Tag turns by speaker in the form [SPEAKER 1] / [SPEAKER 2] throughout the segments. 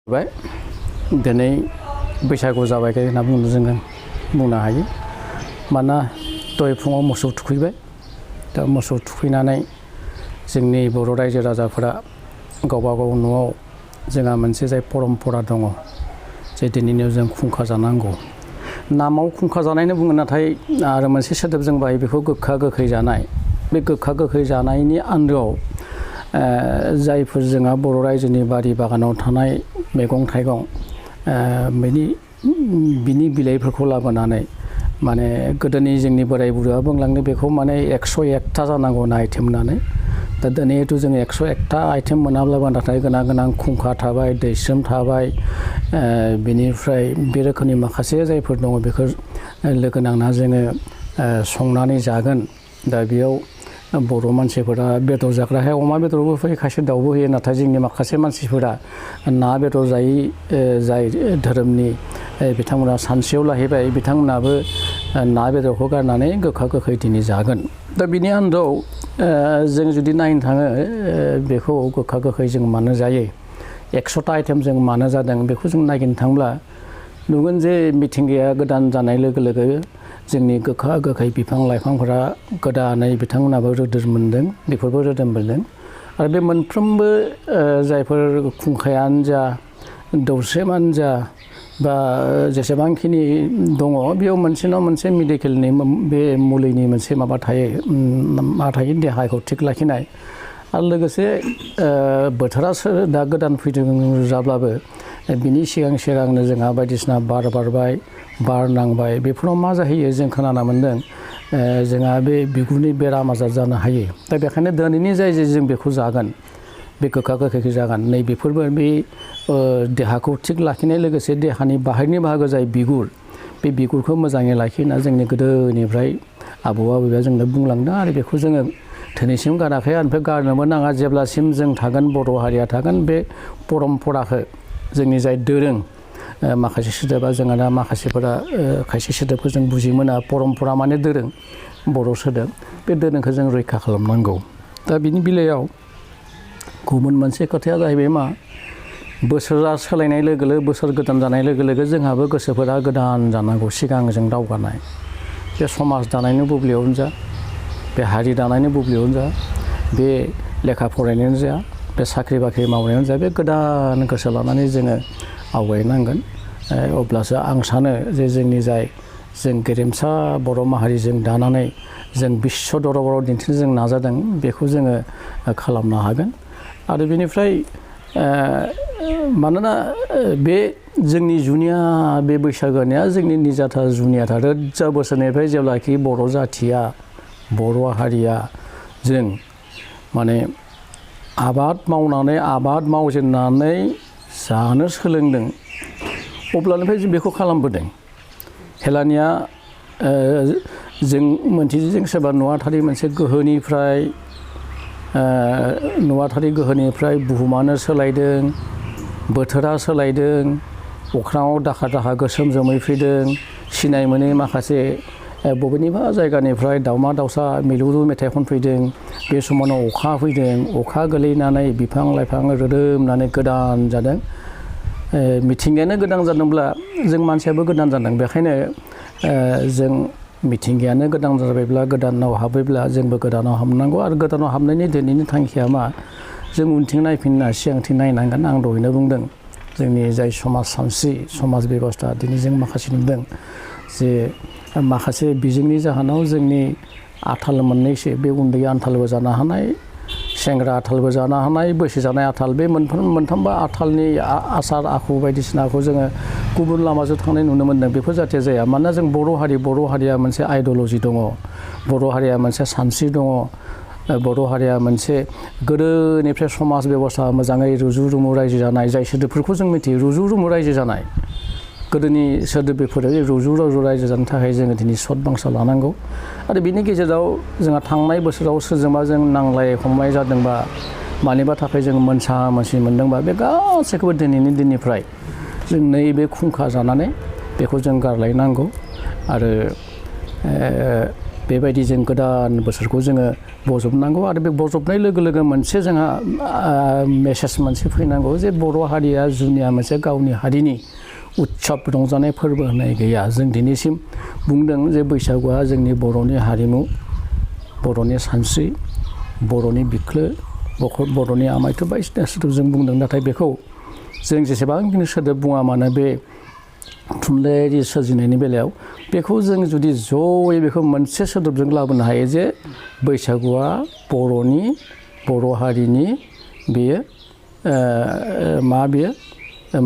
[SPEAKER 1] दिनै बैसागु जाबाय होनना जोङो बुंनो हायो। मानोना दहाय फुङाव मोसौ थुखैबाय। दा मोसौ थुखैनानै जोंनि बर' रायजो राजाफोरा गावबा गाव न'आव जोंहा मोनसे जाय परम्परा दङ जे दिनैनो जों खुंखा जानांगौ। नामाव खुंखा जानायनो बुङो, नाथाय आरो मोनसे सोदोब जों बाहायो बेखौ गोखा गोखै जानाय। बे गोखा गोखै जानायनि आन्दोआव जायफोर जोंहा बर' रायजोनि बारि बागानाव थानाय मैगं थाइगं बिनि बिलाइफोरखौ लाबोनानै माने गोदोनि जोंनि बोराय बुरैया बुंलांदों बेखौ माने 101टा जानांगौ ना आइटेम होननानै। दा दिनैथ' जों 101टा आइटेम मोनाब्लाबो नाथाय गोनां खुंखा थाबाय, दैस्रोम थाबाय, बेनिफ्राय बे रोखोमनि माखासे जायफोर दङ बेखौ लोगो नांना जोङो संनानै जागोन। दा बेयाव बर' मानसिफोरा बेदर जाग्राहाय अमा बेदरबो होयो, खायसे दाउबो होयो। नाथाय जोंनि माखासे मानसिफोरा ना बेदर जाय धोरोमनि बिथांमोना सानसेयाव लाहैबाय, बिथांमोनाबो ना बेदरखौ गारनानै गोखा गोखै दिनै जागोन। दा बिनि आन्दोआव जों जुदि नायनो थाङो बेखौ गोखा गोखै जों मानो जायो, 100टा आइटेम जों मानो जादों बेखौ जों नागिरनो थांब्ला नुगोन जे मिथिंगाया गोदान जानाय लोगो लोगो जोंनि गोखा गोखै बिफां लाइफांफोरा गोदानै बिथांमोनाबो रोदोम मोनदों, बेफोरबो रोदोम मोनदों। आरो बे मोनफ्रोमबो जायफोर खुंखायानो जा, दौस्रेमानो जा, बा जेसेबांखिनि दङ बेयाव मोनसे नङा मोनसे मेडिकेलनि बे मुलिनि मोनसे माबा थायो देहाखौ थिग लाखिनाय। आरो लोगोसे बोथोरा दा गोदान फैदों जाब्लाबो बिनि सिगांनो जोंहा बायदिसिना बार बारबाय, बार नांबाय, बेफोराव मा जाहैयो जों खोनानो मोन्दों जोंहा बे बिगुरनि बेराम आजार जानो हायो। दा बेखायनो दिनैनि जाय जों बेखौ जागोन, बे गोखा गोखैखौ जागोन, नैबेफोरबो बे देहाखौ थिग लाखिनाय लोगोसे देहानि बाहेरनि बाहागो जाय बिगुर, बे बिगुरखौ मोजाङै लाखिना जोंनि गोदोनिफ्राय आबौ आबैया जोंनो बुंलांदों। आरो बेखौ जोङो दिनैसिम गाराखै, ओमफ्राय गारनोबो नाङा। जेब्लासिम जों थागोन, बर' हारिया थागोन, बे परम्पराखौ जोंनि जाय दोरों माखासे सोदोबा जोंहा दा माखासेफोरा खायसे सोदोबखौ जों बुजि मोना। परम्परा माने दोरों, बर' सोदोब, बे दोरोंखौ जों रैखा खालामनांगौ। दा बिनि बेलायाव गुबुन मोनसे खोथाया जाहैबाय मा, बोसोरा सोलायनाय लोगो लोगो, बोसोर गोदान जानाय लोगो लोगो जोंहाबो गोसोफोरा गोदान जानांगौ, सिगांजों दावगानाय। बे समाज दानायनि बुब्लियावनो जा, बे हारि दानायनि बुब्लियावनो जा, बे लेखा फरायनायानो जा, बे साख्रि बाख्रि मावनायावनो जा, बे गोदान गोसो लानानै जोङो आवगायनांगोन। अब्लासो आं सानो जे जोंनि जों गेरेमसा बर' माहारिजों दानानै जों बिश्व दरबाराव दिन्थिनो जों नाजादों, बेखौ जोङो खालामनो हागोन। आरो बेनिफ्राय मानोना बे जोंनि जुनिया बे बैसागोनिया जोंनि निजाथा जुनियाथा रोजा बोसोरनिफ्राय जेब्लाखि बर' जाथिया, बर' हारिया जों माने आबाद मावजेननानै जानो सोलोंदों, अब्लानिफ्राय जों बेखौ खालामबोदों। हेलानिया जों मोनथियो जों सोरबा नुवाथारि मोनसे गोहोनिफ्राय बुहुमानो सोलायदों, बोथोरा सोलायदों, अख्राङाव दाखा गोसोम जोमै फैदों, सिनाय मोनै माखासे बबेनिबा जायगानिफ्राय दाउमा दाउसा मिलौदो मेथाइ खनफैदों। बे समावनो अखा फैदों, अखा गोलैनानै बिफां लाइफां रोदोमनानै गोदान जादों। मिथिंगायानो गोदान जादोंब्ला जों मानसियाबो गोदान जादों। बेखायनो जों मिथिंगायानो गोदान जाबायब्ला, गोदानाव हाबैब्ला जोंबो गोदानाव हाबनांगौ। आरो गोदानाव हाबनायनि दिनैनि थांखिया मा, जों उनथिं नायफिनना सिगांथिं नायनांगोन। आं दहायनो बुंदों जोंनि जाय समाज सानस्रि, समाज बेबस्था दिनै जों माखासे नुदों जे माखासे बिजोंनि जाहोनाव जोंनि आथाल मोननैसो, बे उन्दै आथालबो जानो हानाय, सेंग्रा आथालबो जानो हानाय, बैसो जानाय आथाल, बे मोनथामबा आथालनि आसार आखु बायदिसिनाखौ जोङो गुबुन लामाजों थांनाय नुनो मोन्दों। बेफोर जाहाथे जाया। मानोना जों बर' हारिया मोनसे आइडिय'लजि दङ, बर' हारिया मोनसे सानस्रि दङ, बर' हारिया मोनसे गोदोनिफ्राय समाज बेबस्था मोजाङै रुजु रुमु रायजो जानाय, जाय सोदोबफोरखौ जों मिथियो, रुजु रुमु रायजो जानाय। गोदोनि सोदोब बेफोरो रुजु रुमु रायजो जानो थाखाय जोङो दिनै सत बांसा लानांगौ। आरो बिनि गेजेराव जोंहा थांनाय बोसोराव सोरजोंबा जों नांलाय खमलाय जादोंबा, मानिबा थाखाय जों मोनसा मोनसि मोनदोंबा, बे गासैखौबो दिनैनि दिननिफ्राय जों नैबे खुंखा जानानै बेखौ जों गारलायनांगौ। आरो बेबायदि जों गोदान बोसोरखौ जोङो बजबनांगौ आरो बे बजबनाय लोगो लोगो मोनसे जोंहा मेसेज मोनसे फैनांगौ जे बर' हारिया जुनिया मोनसे गावनि हारिनि उत्सब रंजानाय फोरबो होननाय गैया जों दिनैसिम बुंदों जे बैसागुआ जोंनि बर'नि हारिमु बर'नि सानस्रि बर'नि बिख्लो बर'नि आमायथु बायदिसिना सोदोब जों बुंदों नाथाय बेखौ जों जेसेबांखिनि सोदोब बुङा मानो बे थुनलाइयारि सोरजिनायनि बेलायाव बेखौ जों जुदि जयै बेखौ मोनसे सोदोबजों लाबोनो हायो जे बैसागुआ बर' हारिनि बेयो बेयो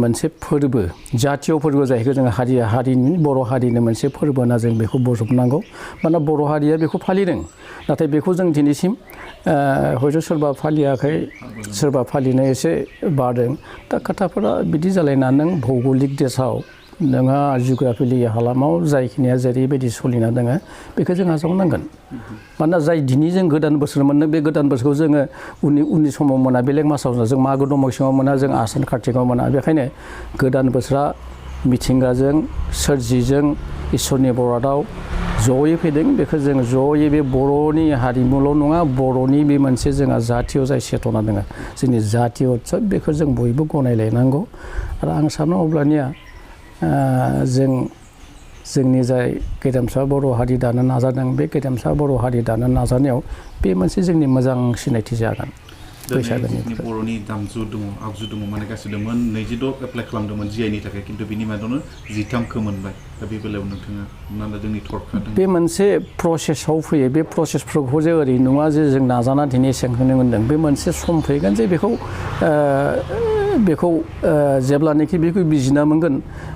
[SPEAKER 1] मोनसे फोरबो जातीय फोरबो जायखौ जोङो हारिनि बर' हारिनि मोनसे फोरबो होनना जों बेखौ बजबनांगौ मानोना बर' हारिया बेखौ फालिदों नाथाय बेखौ जों दिनैसिम हयथ' सोरबा फालियाखै सोरबा फालिनो एसे बादों दा खोथाफोरा बिदि जालायना नों भौगोलिक देशाव नोंहा जिअ'ग्राफिकलि हालामाव जायखिनिया जेरैबायदि सोलिना दङ बेखौ जों आजावनांगोन मानोना जाय दिनै जों गोदान बोसोर मोनो बे गोदान बोसोरखौ जोङो उननि समाव मोना बेलेग मासाव जों मागो दमासियाव मोना जों आसार कार्तिकाव मोना बेखायनो गोदान बोसोरा मिथिंगाजों सोरजिजों इसोरनि बरादाव जयै फैदों बेखौ जों जयै बे बर'नि हारिमुल' नङा बर'नि बे मोनसे जोंहा जातीय जाय चेतना दङ जोंनि जातीय उत्सब बेखौ जों बयबो गनायलायनांगौ आरो आं सानो अब्लानिया जोंनि जाय गेरेमसा बर' हारि दानो नाजादों बे गेरेमसा बर' हारि दानो नाजानायाव बे मोनसे जोंनि मोजां सिनायथि जागोन बैसागोनि
[SPEAKER 2] बर'नि दामजु दङ आगजु दङ माने गासिबो 22 एप्लाइ खालामदोंमोन जिआइनि थाखाय खिन्थु बिनि मादावनो 13खौ मोनबाय दा बे बेलायाव नोंथाङा हमना जोंनि थरखा
[SPEAKER 1] बे मोनसे प्रसेसआव फैयो बे प्रसेसफोरखौ जे ओरै नङा जे जों नाजाना दिनै सेंहोनो मोनदों बे मोनसे सम फैगोन जे बेखौ जेब्लानोखि बेखौ बिजिना मोनगोन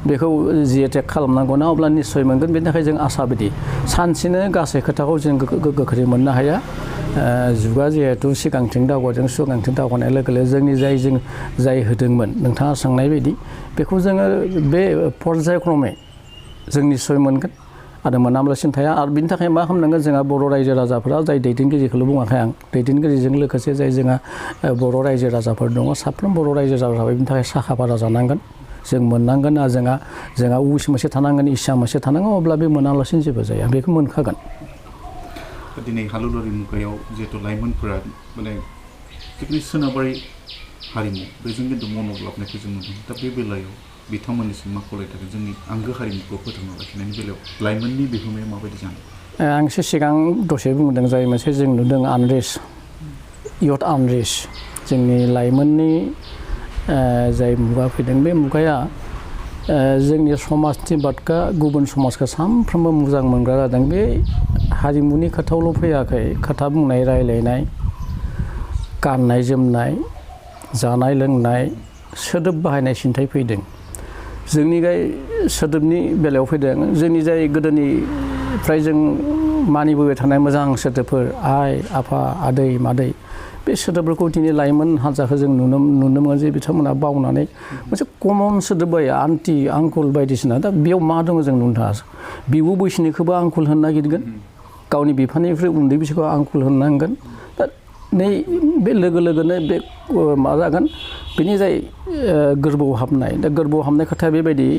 [SPEAKER 1] बेखौ जिएटेक खालामनांगौ ना अब्ला निस्सय मोनगोन बेनि थाखाय जों आसाबादि सानसेनो गासै खोथाखौ जों गोख्रै मोननो हाया जुगा जिहेथु सिगांथिं दावगादों सिगांथिं दावगानाय लोगो लोगो जोंनि जाय होदोंमोन नोंथाङा सोंनाय बायदि बेखौ जोङो बे पर्यायक्रमे जों निस्सय मोनगोन आरो मोनाब्लासिनो थाया आरो बिनि थाखाय मा खालामनांगोन जोंहा बर' रायजो राजाफोरा जाय दैदेनगिरिखौल' बुङाखै आं दैदेनगिरिजों लोगोसे जाय जोंहा बर' रायजो राजाफोर दङ साफ्रोम बर' रायजो राजाफोरा बिनि थाखाय साखा फारा जानांगोन जों मोननांगोन आरो जोंहा उइस मोनसे थानांगोन इस्सा मोनसे थानांगोन अब्ला बे मोनालासिनो जेबो जाया बेखौ मोनखागोन
[SPEAKER 2] दिनै हालुवारि मुगायाव जिहेतु लाइमोनफोरा माने जिखुनु सोनाबारि हारिमु बेजों खिन्थु मन'ग्लाबनायखौ जों नुदों दा बे बेलायाव बिथांमोननिसिम मा खावलायदों जोंनि आंगो हारिमुखौ फोथांना लाखिनायनि बेलायाव लाइमोननि बिहोमाया माबायदि जानो
[SPEAKER 1] आं एसे सिगां दसे बुंदों जाय मोनसे जों नुदों आनरेस्ट इयथ आनरेस्ट जोंनि लाइमोननि जाय मुगा फैदों बे मुगाया जोंनि समाजनि बादगा गुबुन समाजखौ सानफ्रोमबो मोजां मोनग्रा जादों बे हारिमुनि खोथायावल' फैयाखै खोथा बुंनाय रायलायनाय गाननाय जोमनाय जानाय लोंनाय सोदोब बाहायनाय सिन्थाय फैदों जोंनि सोदोबनि बेलायाव फैदों जोंनि जाय गोदोनिफ्राय जों मानिबोबाय थानाय मोजां सोदोबफोर आइ आफा आदै मादै बे सोदोबफोरखौ दिनै लाइमोन हान्जाखौ जों नुनो मोनो जे बिथांमोना बावनानै मोनसे कमन सोदोब बायो आन्टि आंकुल बायदिसिना दा बेयाव मा दङ जों नुनो थाङासै बिब' बैसोनिखौबो आंकुल होनो नागिरगोन गावनि बिफानिफ्राय उन्दै बैसोखौ आंकुल होननांगोन दा नै बे लोगो लोगोनो बे मा जागोन बेनि जाय गोरबोआव हाबनाय दा गोरबोआव हाबनाय खोथाया बेबायदि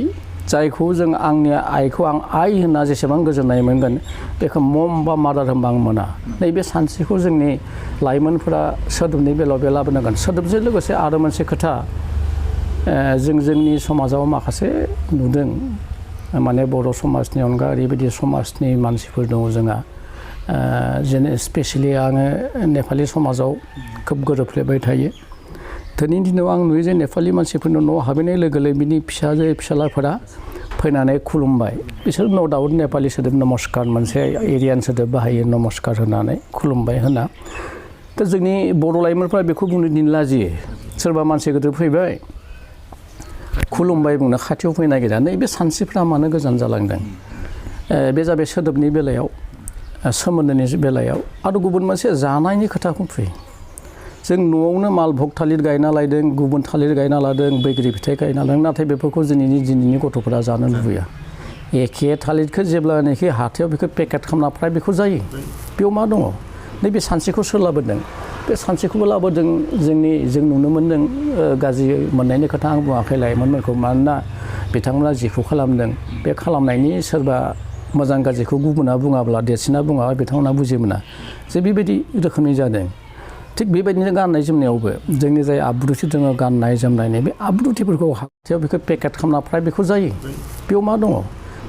[SPEAKER 1] जायखौ जों आंनि आइखौ आं आइ होनना जेसेबां गोजोननाय मोनगोन बेखौ मम बा मादार होनबा आं मोना नैबे सानस्रिखौ जोंनि लाइमोनफोरा सोदोबनि बेलायाव बे लाबोनांगोन सोदोबजों लोगोसे आरो मोनसे खोथा जोंनि समाजाव माखासे नुदों माने बर' समाजनि अनगा ओरैबायदि समाजनि मानसिफोर दङ जोंहा स्पेसियेलि आङो नेपालि समाजाव खोब गोरोबफ्लेबाय थायो दिनैनि दिनाव आं नुयो जे नेपालि मानसिफोरनि न'आव हाबहैनाय लोगो लोगो बिनि फिसाजो फिसालाफोरा फैनानै खुलुमबाय बिसोर न' दाउट नेपालि सोदोब नमस्कार मोनसे एरियान सोदोब बाहायो नमस्कार होनानै खुलुमबाय होना दा जोंनि बर' लाइमोनफ्रा बेखौ बुंनो दिन लाजियो सोरबा मानसि गिदिर फैबाय खुलुमबाय बुंनो खाथियाव फैनो नागिरा नैबे सानस्रिफ्रा मानो गोजान जालांदों बे जाबाय सोदोबनि बेलायाव सोमोन्दोनि बेलायाव आरो गुबुन मोनसे जानायनि खोथाखौ फैयो जों न'आवनो मालभग थालिर गायना लायदों गुबुन थालिर गायना लादों बैग्रि फिथाइ गायना लादों नाथाय बेफोरखौ दिनैनि गथ'फोरा जानो लुबैया एखे थालिरखौ जेब्लानाखि हाथायाव बेखौ पेकेट खालामना फ्राय बेखौ जायो बेयाव मा दङ नैबे सानस्रिखौ सोर लाबोदों बे सानस्रिखौबो लाबोदों जों नुनो मोन्दों गाज्रि मोननायनि खोथा आं बुङाखै लाइमोनफोरखौ मानोना बिथांमोना जिखौ खालामदों बे खालामनायनि सोरबा मोजां गाज्रिखौ गुबुना बुङाब्ला देरसिना बुङाब्ला बिथांमोना बुजि मोना जे बेबायदि रोखोमनि जादों थिग बेबायदिनो गाननाय जोमनायावबो जोंनि जाय आब्रुथि दङ गाननाय जोमनायनि बे आब्रुथिफोरखौ हाथायाव बेखौ पेकेट खालामना फ्राय बेखौ जायो बेयाव मा दङ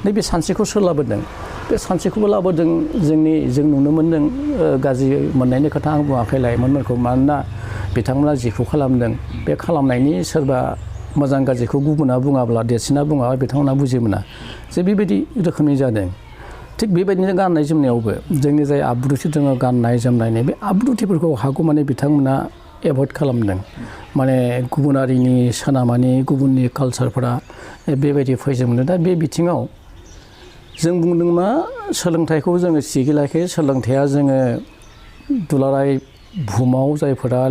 [SPEAKER 1] नैबे सानस्रिखौ सोर लाबोदों बे सानस्रिखौबो लाबोदों जों नुनो मोन्दों गाज्रि मोननायनि खोथा आं बुङाखै लाइमोनफोरखौ मानोना बिथांमोना जिखौ खालामदों बे खालामनायनि सोरबा मोजां गाज्रिखौ गुबुना बुङाब्ला देरसिना बुङाब्ला बिथांमोना बुजि मोना जे बेबायदि रोखोमनि जादों थिग बेबायदिनो गाननाय जोमनायावबो जोंनि जाय आब्रुथि दङ गाननाय जोमनायनि बे आब्रुथिफोरखौ हागौमानि बिथांमोना एभयड खालामदों माने गुबुनारिनि सोनाबानि गुबुननि कालसारफोरा बेबायदि फैजोबनो दा बे बिथिङाव जों बुंदों मा सोलोंथाइखौ जोङो सिगि लाखि सोलोंथाइया जोङो दुलाराय बुहुमाव जायफोरा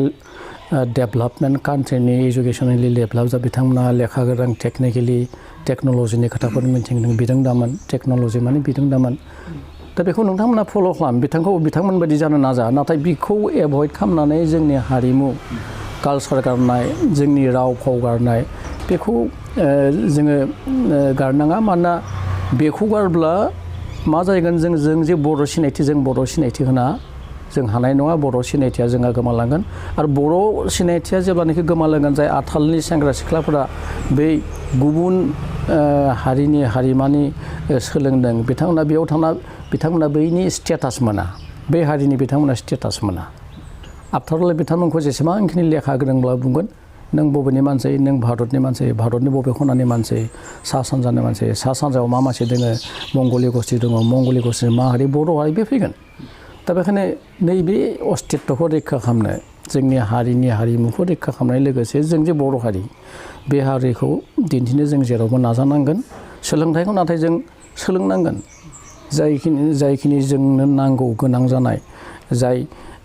[SPEAKER 1] डेभेलपमेन्ट कान्ट्रिनि इडुकेसनेलि डेभेलप जा बिथांमोना लेखा गोरों टेक्निकेलि टेक्न'लजिनि खोथाफोर मिथिदों बिरोंदामोन टेक्न'लजि माने बिरोंदामोन दा बेखौ नोंथांमोना फल' खालाम बिथांमोन बायदि जानो नाजा नाथाय बेखौ एभयड खालामनानै जोंनि हारिमु कालसार गारनाय जोंनि राव फाव गारनाय बेखौ जोङो गारनाङा मानोना बेखौ गारब्ला मा जागोन जों जे बर' सिनायथि होना जों हानाय नङा बर' सिनायथिया जोंहा गोमालांगोन आरो बर' सिनायथिया जेब्लानाखि गोमालांगोन जाय आथालनि सेंग्रा सिख्लाफोरा बै गुबुन हारिनि हारिमानि सोलोंदों बिथांमोना बेयाव थांना बिथांमोना बैनि स्टेटास मोना बे हारिनि बिथांमोना स्टेटास मोना आफ्टारअल बिथांमोनखौ जेसेबांखिनि लेखा गोरोंब्ला बुंगोन नों बबेनि मानसि नों भारतनि मानसि भारतनि बबे खनानि मानसि सा सानजानि मानसि सा सानजायाव मा मानसि दङ मंगलि गस्थि दङ मंगलि गस्थि मा हारि बर' हारि बे फैगोन दा बेखायनो नैबे अस्तित्वखौ रैखा खालामनो जोंनि हारिनि हारिमुखौ रैखा खालामनाय लोगोसे जों जे बर' हारि बे हारिखौ दिन्थिनो जों जेरावबो नाजानांगोन सोलोंथाइखौ नाथाय जों सोलोंनांगोन जायखिनि जोंनो नांगौ गोनां जानाय जाय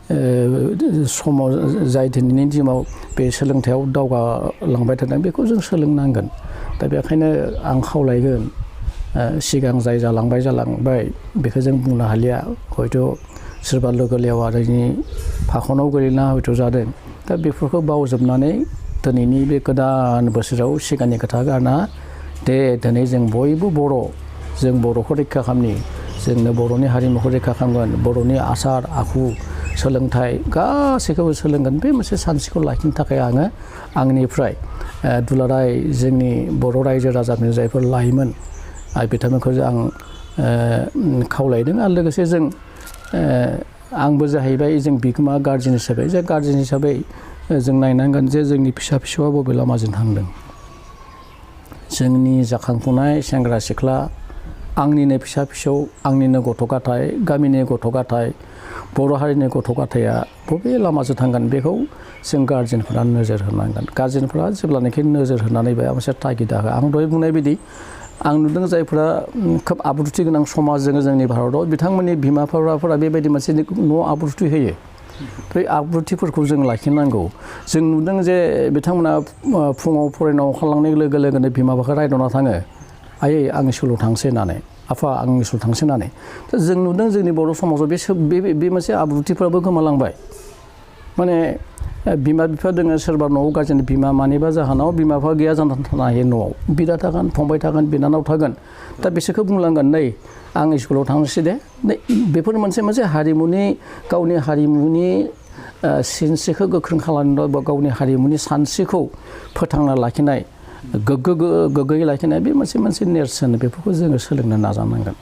[SPEAKER 1] समाव जाय दिनैनि दिनाव बे सोलोंथाइयाव दावगालांबाय थादों बेखौ जों सोलोंनांगोन दा बेखायनो आं खावलायगोन सिगां जाय जालांबाय बेखौ जों बुंनो हालिया हयथ' सोरबा लोगो लेवारिनि फाखनाव गोलैना हयथ' जादों दा बेफोरखौ बावजोबनानै दिनैनि बे गोदान बोसोराव सिगांनि खोथा गारना दिनै जों बयबो जों बर'खौ रैखा खालामनि जोंनो बर'नि हारिमुखौ रैखा खालामगोन बर'नि आसार आखु सोलोंथाइ गासैखौबो सोलोंगोन बे मोनसे सानस्रिखौ लाखिनो थाखाय आङो आंनिफ्राय दुलाराय जोंनि बर' रायजो राजाफोरनि जायफोर लाइमोन बिथांमोनखौ आं खावलायदों आरो लोगोसे जों आंबो जाहैबाय जों बिगोमा गार्जेन हिसाबै जों नायनांगोन जे जोंनि फिसा फिसौआ बबे लामाजों थांदों जोंनि जाखांफुनाय सेंग्रा सिख्ला आंनिनो फिसा फिसौ आंनिनो गथ' गथाय गामिनि गथ' गथाय बर' हारिनि गथ' गथाया बबे लामाजों थांगोन बेखौ जों गार्जेनफोरा नोजोर होनांगोन गार्जेनफोरा जेब्लानाखि नोजोर होनानै बे मोनसे तागिदा आं दहाय बुंनाय बायदि आं नुदों जायफोरा खोब आब्रुथि गोनां समाज जोंनि भारताव बिथांमोननि बिमा बिफाफोरा बेबायदि मोनसे न' आब्रुथि होयो बे आब्रुथिफोरखौ जों लाखिनांगौ जों नुदों जे बिथांमोना फुङाव फरायनो ओंखारलांनाय लोगो लोगोनो बिमा बिफाखौ रायदावना थाङो आयै आं स्कुलाव थांसै होननानै आफा आं स्कुलाव थांसै होननानै दा जों नुदों जोंनि बर' समाजाव बे मोनसे आब्रुथिफ्राबो गोमालांबाय माने बिमा बिफा दङ सोरबा न'आव गारजेन बिमा मानिबा जाहोनाव बिमा बिफा गैया जानानै थानो हायो न'आव बिदा थागोन फंबाय थागोन बिनानाव थागोन दा बिसोरखौ बुंलांगोन नै आं स्कुलाव थांनोसै दे बेफोर मोनसे हारिमुनि गावनि हारिमुनि सिनस्रिखौ गोख्रों खालामनो बा गावनि हारिमुनि सानस्रिखौ फोथांना लाखिनाय गोग्गोयै लाखिनाय बे मोनसे नेरसोन बेफोरखौ जोङो सोलोंनो नाजानांगोन